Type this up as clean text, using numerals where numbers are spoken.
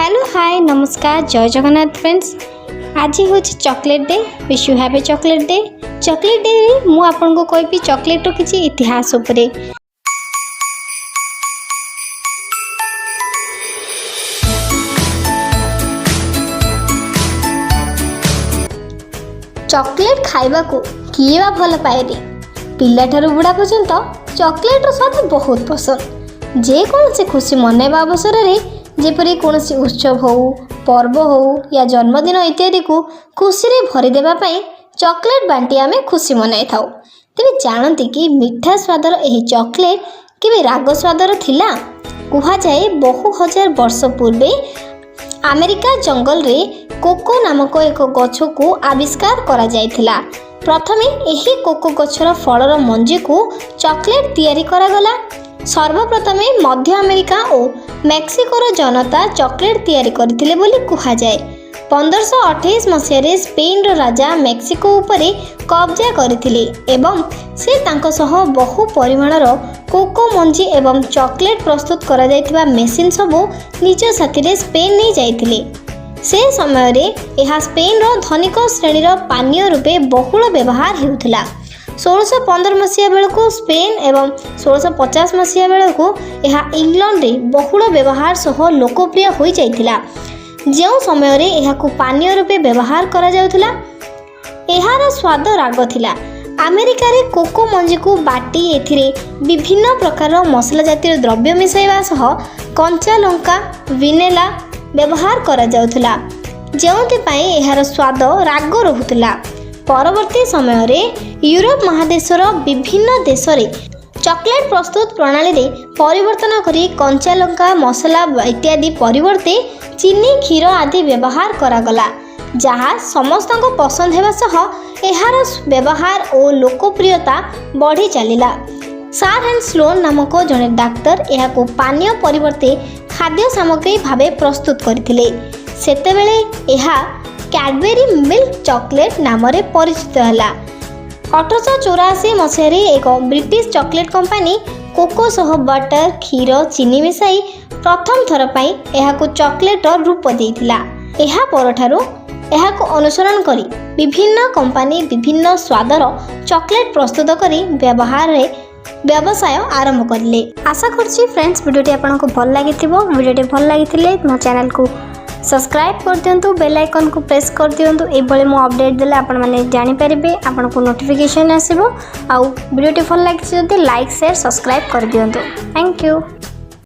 Hello, ହାଏ, ନମସ୍କାର, ଜୟ Jagannath friends. ଆଜି ହେଉଛି chocolate day. Wish you happy chocolate day. Chocolate ଡେରେ ମୁଁ ଆପଣଙ୍କୁ କହିବି ଚକୋଲେଟ୍ର କିଛି ଇତିହାସ ଉପରେ। ଚକୋଲେଟ୍ ଖାଇବାକୁ କିଏ ବା ଭଲ ପାଏନି? ପିଲାଠାରୁ ବୁଢ଼ା ପର୍ଯ୍ୟନ୍ତ ଚକୋଲେଟ୍ର ସ୍ୱାଦ ବହୁତ ପସନ୍ଦ। ଯେକୌଣସି ଖୁସି ମନାଇବା ଅବସରରେ, ଯେପରି କୌଣସି ଉତ୍ସବ ହେଉ, ପର୍ବ ହେଉ ୟା ଜନ୍ମଦିନ ଇତ୍ୟାଦିକୁ ଖୁସିରେ ଭରିଦେବା ପାଇଁ ଚକୋଲେଟ୍ ବାଣ୍ଟି ଆମେ ଖୁସି ମନାଇଥାଉ। ତେବେ ଜାଣନ୍ତି କି, ମିଠା ସ୍ୱାଦର ଏହି ଚକୋଲେଟ୍ କେବେ ରାଗ ସ୍ୱାଦର ଥିଲା? କୁହାଯାଏ, ବହୁ ହଜାର ବର୍ଷ ପୂର୍ବେ ଆମେରିକା ଜଙ୍ଗଲରେ କୋକୋ ନାମକ ଏକ ଗଛକୁ ଆବିଷ୍କାର କରାଯାଇଥିଲା। ପ୍ରଥମେ ଏହି କୋକୋ ଗଛର ଫଳର ମଞ୍ଜିକୁ ଚକୋଲେଟ୍ ତିଆରି କରାଗଲା। ସର୍ବପ୍ରଥମେ ମଧ୍ୟ ଆମେରିକା ଓ ମେକ୍ସିକୋର ଜନତା ଚକୋଲେଟ୍ ତିଆରି କରିଥିଲେ ବୋଲି କୁହାଯାଏ। 1528 ମସିହାରେ ସ୍ପେନ୍ର ରାଜା ମେକ୍ସିକୋ ଉପରେ କବ୍ଜା କରିଥିଲେ ଏବଂ ସେ ତାଙ୍କ ସହ ବହୁ ପରିମାଣର କୋକୋ ମଞ୍ଜି ଏବଂ ଚକୋଲେଟ୍ ପ୍ରସ୍ତୁତ କରାଯାଇଥିବା ମେସିନ୍ ସବୁ ନିଜ ସାଥିରେ ସ୍ପେନ୍ ନେଇ ଯାଇଥିଲେ। ସେ ସମୟରେ ଏହା ସ୍ପେନ୍ର ଧନିକ ଶ୍ରେଣୀର ପାନୀୟ ରୂପେ ବହୁଳ ବ୍ୟବହାର ହେଉଥିଲା। 1615 ମସିହା ବେଳକୁ ସ୍ପେନ୍ ଏବଂ 1650 ମସିହା ବେଳକୁ ଏହା ଇଂଲଣ୍ଡରେ ବହୁଳ ବ୍ୟବହାର ସହ ଲୋକପ୍ରିୟ ହୋଇଯାଇଥିଲା। ଯେଉଁ ସମୟରେ ଏହାକୁ ପାନୀୟ ରୂପେ ବ୍ୟବହାର କରାଯାଉଥିଲା, ଏହାର ସ୍ୱାଦ ରାଗ ଥିଲା। ଆମେରିକାରେ କୋକୋ ମଞ୍ଜିକୁ ବାଟି ଏଥିରେ ବିଭିନ୍ନ ପ୍ରକାରର ମସଲା ଜାତୀୟ ଦ୍ରବ୍ୟ ମିଶାଇବା ସହ କଞ୍ଚା ଲଙ୍କା, ଭିନେଲା ବ୍ୟବହାର କରାଯାଉଥିଲା, ଯେଉଁଥିପାଇଁ ଏହାର ସ୍ୱାଦ ରାଗ ରହୁଥିଲା। ପରବର୍ତ୍ତୀ ସମୟରେ ୟୁରୋପ ମହାଦେଶର ବିଭିନ୍ନ ଦେଶରେ ଚକୋଲେଟ୍ ପ୍ରସ୍ତୁତ ପ୍ରଣାଳୀରେ ପରିବର୍ତ୍ତନ କରି କଞ୍ଚା ଲଙ୍କା, ମସଲା ଇତ୍ୟାଦି ପରିବର୍ତ୍ତେ ଚିନି, କ୍ଷୀର ଆଦି ବ୍ୟବହାର କରାଗଲା, ଯାହା ସମସ୍ତଙ୍କ ପସନ୍ଦ ହେବା ସହ ଏହାର ବ୍ୟବହାର ଓ ଲୋକପ୍ରିୟତା ବଢ଼ି ଚାଲିଲା। ସାର୍ ଆଣ୍ଡ ସ୍ଲୋନ୍ ନାମକ ଜଣେ ଡାକ୍ତର ଏହାକୁ ପାନୀୟ ପରିବର୍ତ୍ତେ ଖାଦ୍ୟ ସାମଗ୍ରୀ ଭାବେ ପ୍ରସ୍ତୁତ କରିଥିଲେ। ସେତେବେଳେ ଏହା କ୍ୟାଡବେରୀ ମିଲ୍କ ଚକୋଲେଟ୍ ନାମରେ ପରିଚିତ ହେଲା। 1884 ମସିହାରେ ଏକ ବ୍ରିଟିଶ ଚକୋଲେଟ୍ କମ୍ପାନୀ କୋକୋ ସହ ବଟର, କ୍ଷୀର, ଚିନି ମିଶାଇ ପ୍ରଥମ ଥର ପାଇଁ ଏହାକୁ ଚକୋଲେଟ୍ର ରୂପ ଦେଇଥିଲା। ଏହା ପରଠାରୁ ଏହାକୁ ଅନୁସରଣ କରି ବିଭିନ୍ନ କମ୍ପାନୀ ବିଭିନ୍ନ ସ୍ୱାଦର ଚକୋଲେଟ୍ ପ୍ରସ୍ତୁତ କରି ବ୍ୟବହାରରେ ବ୍ୟବସାୟ ଆରମ୍ଭ କରିଲେ। ଆଶା କରୁଛି ଫ୍ରେଣ୍ଡସ୍, ଭିଡ଼ିଓଟି ଆପଣଙ୍କୁ ଭଲ ଲାଗିଥିବ। ଭିଡ଼ିଓଟି ଭଲ ଲାଗିଥିଲେ ମୋ ଚ୍ୟାନେଲକୁ ସବସ୍କ୍ରାଇବ୍ କରିଦିଅନ୍ତୁ, ବେଲ୍ ଆଇକନ୍କୁ ପ୍ରେସ୍ କରିଦିଅନ୍ତୁ। ଏଇଭଳି ମୁଁ ଅପଡ଼େଟ୍ ଦେଲେ ଆପଣମାନେ ଜାଣିପାରିବେ, ଆପଣଙ୍କୁ ନୋଟିଫିକେସନ୍ ଆସିବ। ଆଉ ଭିଡ଼ିଓଟି ଭଲ ଲାଗିଛି ଯଦି ଲାଇକ୍, ସେୟାର, ସବସ୍କ୍ରାଇବ୍ କରିଦିଅନ୍ତୁ। Thank you.